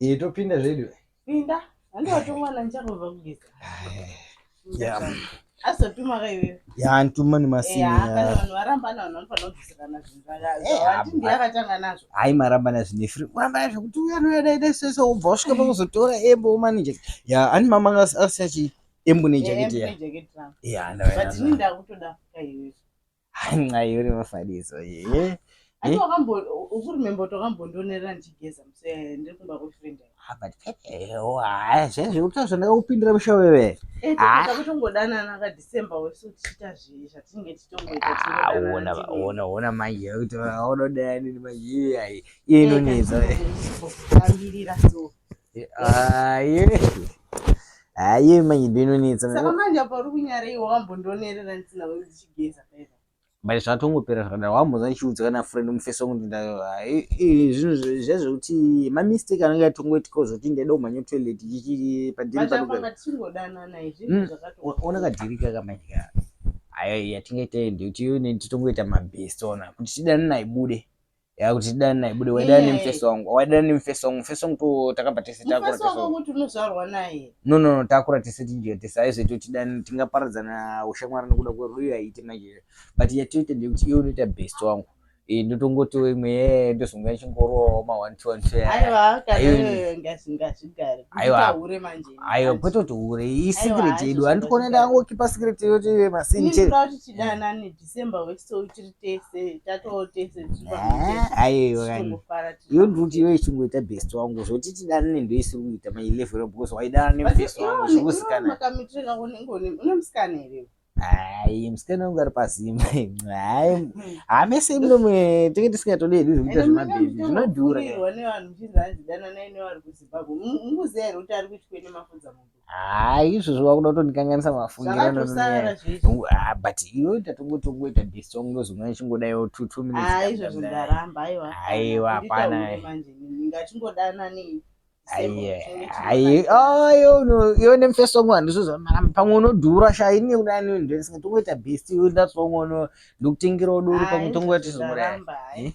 Eh, topinda zvedu. Pinda. Handi watumwa ndichangobva kugeza. Yeah. Azotuma ka iwewe. Ya ntuma nemasini. Eh, kana vanhu varambana vanhu vanofanira kubvisirana zvinhu zvavati ndiye akatanga nazvo. Hayi marambana zvine free. Kurambana zvekuti uya anouya dai dai sese ubva wasvika pakuzotora embo manager. Ya ani mama anga asiya chi embo nejacket ya. Ya ndaona. But ini ndakutoda ka iwewe. Hayi uri mafaniso ye. Ati wakambo ukuremember kuti wakambondionerera ndichigeza musi ndiri kumba kwefriend yangu. Ah, but pepe, oh, ah, zvezvo kuti zvandakakupindira musha wewe. Eh, Ah. tinoda kutongodanana ka December wesu tichiita zvatinenge tichitongoita Ah, tichingodanana ona tiri- ona ona manje kuti unoda nini manje iye ai iye inonetsa. Eh, kutambirira so. Ah, iye. Ah, iye manje ndiyo inonetsa. Saka manje apa uri kunyara iwe wakambondionerera ndisina ndichigeza paipa. But zvatongopera zvakadaro wambonzwa ndichiudza kana friend mufesi wangu kuti zvinhu zvezvekuti mamistake anenge atongoitikawo zvekuti ndaida kumhanya toilet chichiri padini But apa tichingodanana izvi zvakato. Ona kadhirika kamanje ka ayo yatingaita ndekuti iwe neni titongoita mabest ona kuti tidanana ibude ya kuti tidanana ibude waidana Nenyaya nemufesi wangu waidana nemufesi wangu mufesi wangu to takabva tese takura Mufesi tese wako kuti unozvarwa naye. No, no, no, takura tese tidya tese aizoita kuti tidani tingaparadzana ushamwari nekuda kwerudo iyo haiiti manje but yatoita ndeyekuti iwe unoita best wangu Eh, ndotongoti imwe ye ndozonga ichingorowawo ma one two one two Aiwa kana Aiwa. iwewe ngazvigare. Aiwa. Kuita hure manje. Aiwa kwete kuti hure isecret Aiwa, yedu handikuona ndangokipa secret yoti iwe masini Ini chete ndinoda kuti tidanane December wesu tiri tese tatoo tese tiri pamwe chete. Aiwa kani Tichingofara tiri iwe ndiri kuti iwe ichingoita best wangu zvekuti tidanane ndoisiri kuita my level because waidana nemufesi wangu zvikuzikanwa. Makamitire kako unenge une musikana here? Hayi musikana wangu ari pazimba hayi hamese muno tinge tisingatodi hedu zvekuita zvemabhebhi zvinodhura. Kurirwa nevanhu muchinzi hanzi dananai nevari kuZimbabwe. Mukuziva here kuti ari kuitwa nemafudza mombe? Hayi izvozvo wakuda kutondikanganisa mafungiro Zvakatosara zvezvo. Ah, but iwe tatongotongoita best wangu ndozomwa ichingodaiwo two two minutes. Ah, izvozvo ndaramba aiwa. Aiwa, Kundiita hapana. hure manje ngatingodananei. Ayi ayo iwe nemufesi wangu handizvo pamwe unodhura sha ini kudani ndingatongoita best iwe ndatsongono ndokutengerawo doro pamwe tongoita tizomuraya. Eh?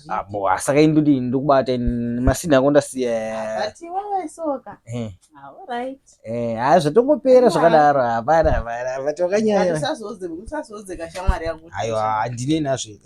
Abo saka ini ndodini ndokubata ini masini ako ndasiya. But iwewe soka. Eh. Ah, alright. Eh, hayi zvatongopera zvakadaro hapana hapana but wakanyanya. Usazodze usazodze kashamwari yako. Aiwa handinei nazvo.